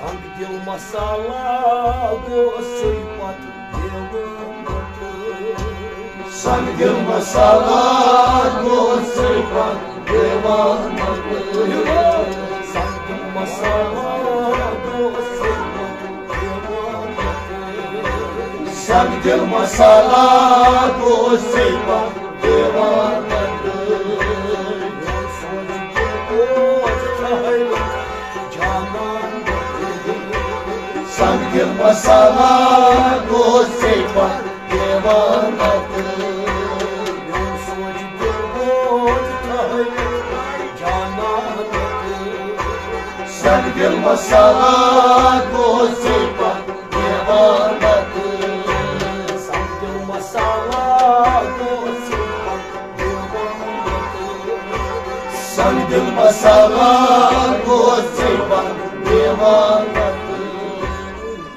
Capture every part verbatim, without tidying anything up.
سنگ دل مسالہ گوٚو سُے پتہٕ دیوانہٕ تہٕ۔ سنگ دل مسالہ گوٚو سُے پتہٕ دیوانہٕ تہٕ۔ سنگ دل مسالہ گوٚو سُے پتہٕ دیوانہٕ تہٕ۔ سنگ دل مسالہ گوٚو سُے پتہٕ دیوانہٕ تہٕ۔ سنگ دل مسالہ گوٚو سُے پتہٕ دیوانہٕ تہٕ۔ سنگ دل مسالہ گوٚو سُے پتہٕ دیوانہٕ تہٕ۔ سنگ دل مسالہ گوٚو سُے پتہٕ دیوانہٕ تہٕ۔ سنگ دل مسالہ گوٚو سُے پتہٕ دیوانہٕ تہٕ۔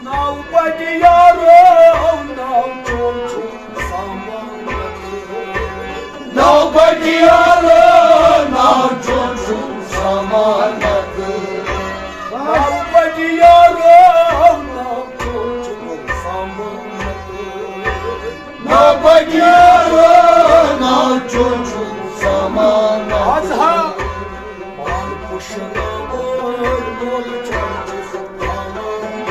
ناو پتہٕ یارو، ناو چون چھُ سامان۔ ناو پتہٕ یارو، ناو چون چھُ سامان۔ ناو پتہٕ یارو، ناو چون چھُ سامان۔ ناو پتہٕ یارو، ناو چون چھُ سامان۔ از ہا پان پُشراوان مول چون چھُ سامان۔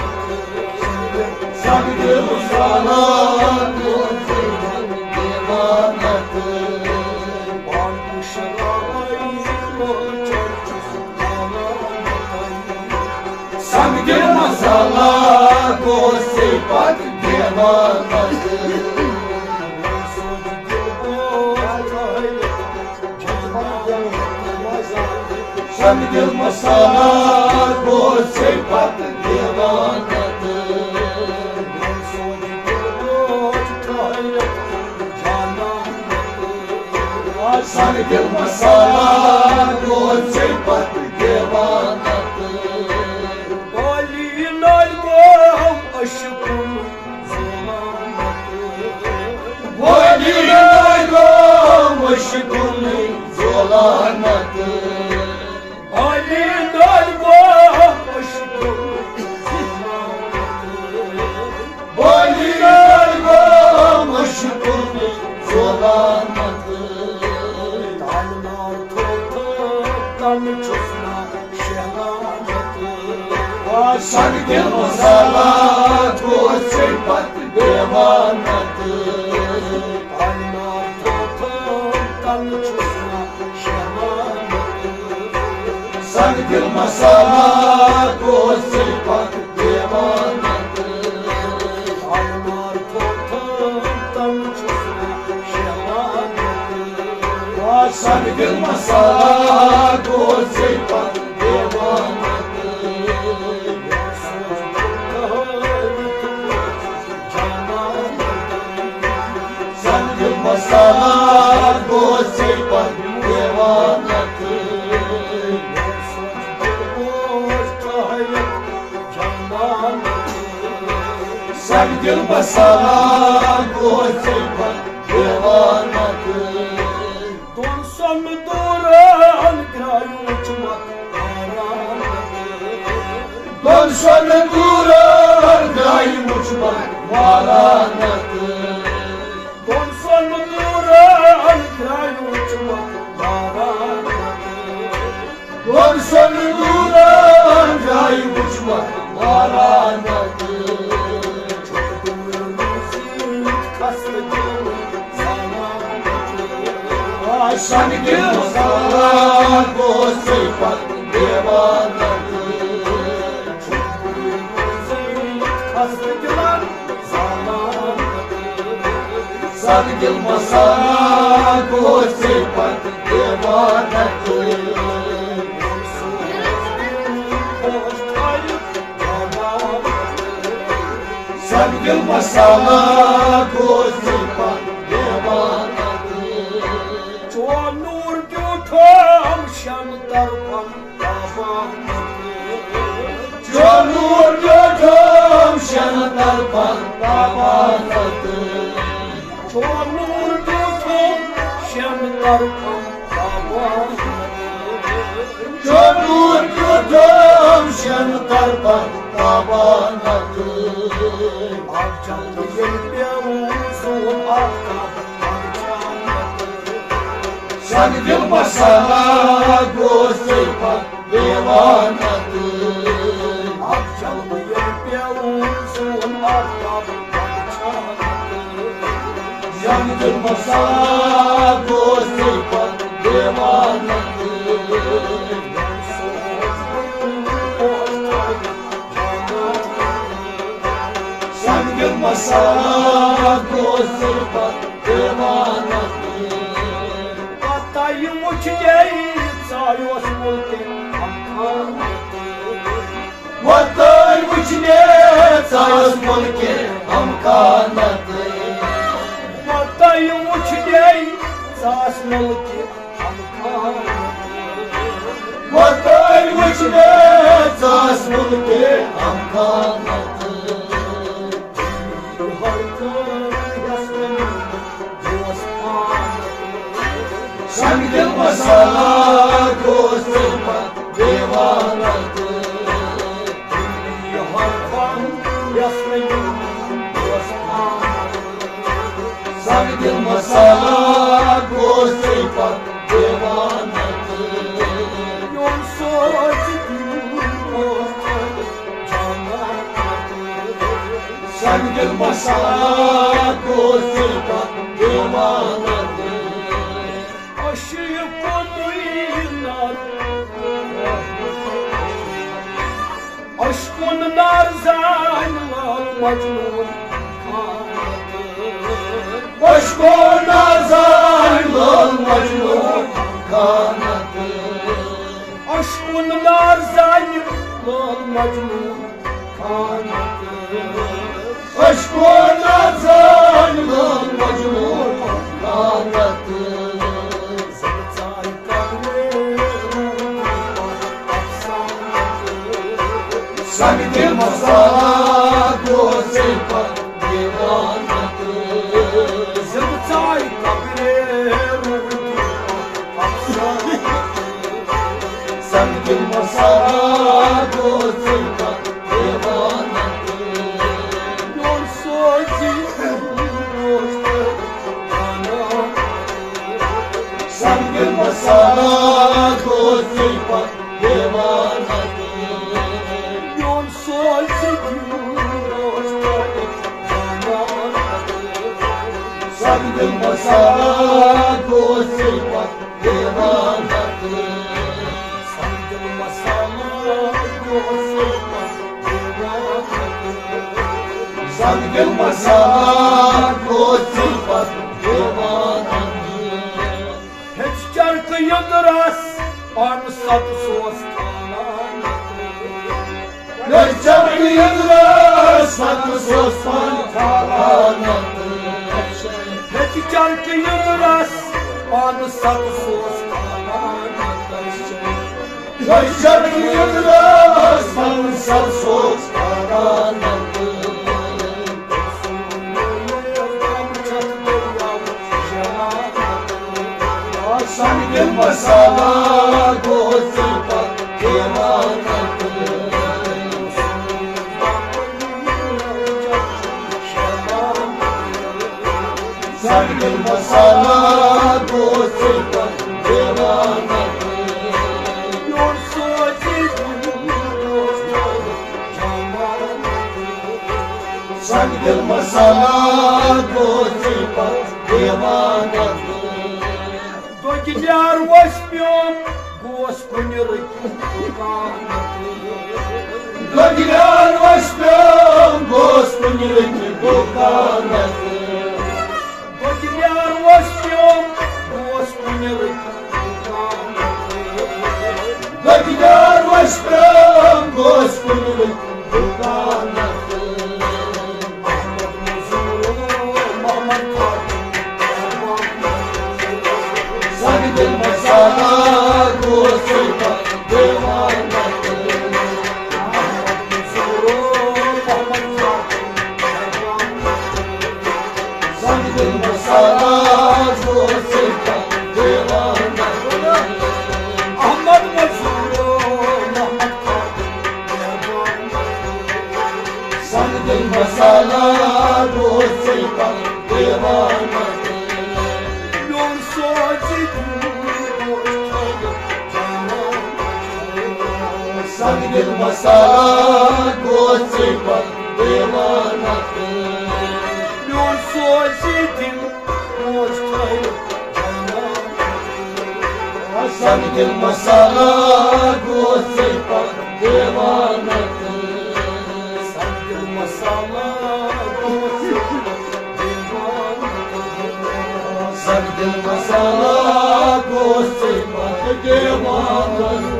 سنگ دل مسالہ گوٚو سُے پتہٕ دیوانہٕ تہٕ۔ پان پُشراوان مول چون چھُ سنگ دل مسالہ گوٚو سُے پتہٕ دیوانہٕ تہٕ۔ سنگ دل مسالہ گوٚو سُے پتہٕ دیوانہٕ تہٕ۔ سنگ دل مسالہ گوٚو سُے پتہٕ دیوانہٕ تہٕ۔ بالی نالہِ گوٚو عشقُن زولان تہٕ۔ بالی نالہِ گوٚو عشقُن زولان تہٕ۔ بالی نالہِ گوٚو عشقُن زولان تہٕ۔ بالی نالہِ گوٚو عشقُن زولان تہٕ۔ تالہِ نار تھوٚو تہٕ تَنہٕ چھُس نہٕ شہلان تہٕ۔ آ، سنگ دل مسالہ گوٚو سُے پتہٕ دیوانہٕ تہٕ۔ تالہِ نار تھوٚو تہٕ تَنہٕ چھُس نہٕ شہلان تہٕ۔ سنگ دل مسالہ گوٚو سُے پتہٕ دیوانہٕ تہٕ۔ تالہِ نار تھوٚو تہٕ تَنہٕ چھُس نہٕ شہلان تہٕ۔ آ، سنگ دل مسالہ گوٚو سُے پتہٕ دیوانہٕ تہٕ۔ سنگ دل مسالہ گوٚو سُے پتہٕ دیوانہٕ تہٕ۔ سنگ دل مسالہ گوٚو سُے پتہٕ دیوانہٕ تہٕ۔ دۄن سۄنہٕ دوٗرن درٛاے وُچھمت واران۔ دۄن سۄنہٕ دوٗرن درٛاے وُچھمت واران تہٕ۔ دۄن سۄنہٕ دوٗرن درٛاے وُچھمت واران تہٕ۔ دۄن سۄنہٕ دوٗرن درٛاے وُچھمت واران تہٕ۔ چھُکھ دوٗر روٗزِتھ خستہٕ دِل زالان تہٕ۔ آ، سنگ دل مسالہ گوٚو سُے پتہٕ دیوانہٕ تہٕ۔ چھُکھ دوٗر روٗزِتھ خستہٕ دِل زالان تہٕ۔ سنگ دل مسالہ گوٚو سُے پتہٕ دیوانہٕ تہٕ۔ سنگ دل مسالہ گوٚو سُے پتہٕ دیوانہٕ تہٕ۔ چون نوٗر بیوٗٹھُم شٮ۪ن طرفن تابان تہٕ۔ چون نوٗر بیوٗٹھُم شٮ۪ن طرفن تابان تہٕ۔ چون نوٗر بیوٗٹھُم شٮ۪ن طرفن تابان تہٕ۔ چون نوٗر بیوٗٹھُم شین کر پر تابانت۔ اکھ جلد ییٚلہِ پیوٚو سون آفتاب، سنگ دل مسالہ گوٚو ژے پتہٕ دیوانت۔ اکھ جلد ییٚلہِ پیوٚو سون آفتاب، سنگ دل مسالہ گوٚو ژے پتہٕ دیوانت۔ سنگ دل مسالہ گوٚو ژے پتہٕ دیوانت۔ پتہ یہِ وٕچھ گٔے ژایوس مُلکہِ امکانت۔ وۄتٲے وٕچھنہِ ژایوس مُلکہِ امکانت۔ وۄتٲے وٕچھنہِ ژاس مُلکہِ امکانت۔ وۄتٲے وٕچھنہِ ژاس مُلکہِ امکانت۔ سنگ دل مسالہ گوٚو ژے پتہٕ دیوانت۔ سنگ دل مسالہ گوٚو ژے پتہٕ دیوانت۔ میون سوز دِل اوس جانان۔ سنگ دل مسالہ گوٚو ژے پتہٕ دیوانت۔ عشقُن نار، عشقُن نار زانہِ لال مجنون خانت۔ عشقُن نار زانہِ لال مجنون خانت۔ عشقُن نار زانہِ لال مجنون خانت۔ عشقُن نار زانہِ لال مجنون خانت۔ سنگ دل مسالہ گوٚو ژے پتہٕ دیوانت۔ زِندٕ ژاے قبرِ روٗدۍ افسانہٕ۔ سنگ دل مسالہ گوٚو ژے پتہٕ دیوانت۔ میون سوزی اوس سنگ دل مسالہ گوٚو ژے پتہٕ دیوانت۔ میون سوزی اوس سنگ دل مسالہ گوٚو ژے پتہٕ دیوانت۔ سنگ دل مسالہ گوٚو ژے پتہٕ دیوانت۔ سنگ دل مسالہ گوٚو ژے پتہٕ دیوانت۔ ہیٚچھ چرکہٕ یوٚدُر آس پانہٕ ستہٕ سوس کھالان۔ ہیٚچھ چرکہٕ یوٚدُر آس ستہٕ سوس پانہٕ کھالان۔ ہیٚچھ چرکہٕ یوٚدُر آس پانہٕ ستہٕ سوس کھالان۔ ہیٚچھ چرکہٕ یوٚدُر آس پانہٕ ستہٕ سوس کھالان۔ سنگ دل مسالہ گوٚو ژے پتہٕ دیوانت۔ سنگ دل مسالہ گوٚو ژے پتہٕ دیوانت۔ میون سوزی دل اوس جانان۔ سنگ دل مسالہ گوٚو ژے پتہٕ دیوانت۔ دۄگلیار وس پیوم گوس کُنہِ رٔکھِ دُکانس۔ دۄگلیار وس پیوم گوس کُنہِ رٔکھِ دُکانس۔ دۄگلیار وس پیوم گوس کُنہِ رٔکھِ دُکانس۔ دۄگلیار وس پیوم گوس کُنہِ رٔکھِ دُکانس۔ سنگ دل مسالہ گوٚو ژے پتہٕ دیوانت۔ سنگ دل مسالہ گوٚو ژے پتہٕ دیوانت۔ احمد مزور، محمد خان۔ مسالہ گوٚو ژےٚ پتہٕ دیوانہٕ۔ میون سوزِ دِل گوٚو ژےٚ دیوانہٕ۔ سنگ دِل مسالہ گوٚو ژےٚ پتہٕ دیوانہٕ۔ میون سوزِ دِل گوٚو ژےٚ دیوانہٕ۔ سنگ دِل مسالہ گوٚو ژےٚ پتہٕ دیوانہٕ۔ سنگ دِل مسالہ گوٚو ژےٚ پتہٕ دیوانہٕ۔ سنگ دِل مسالہ گوٚو ژےٚ پتہٕ دیوانہٕ۔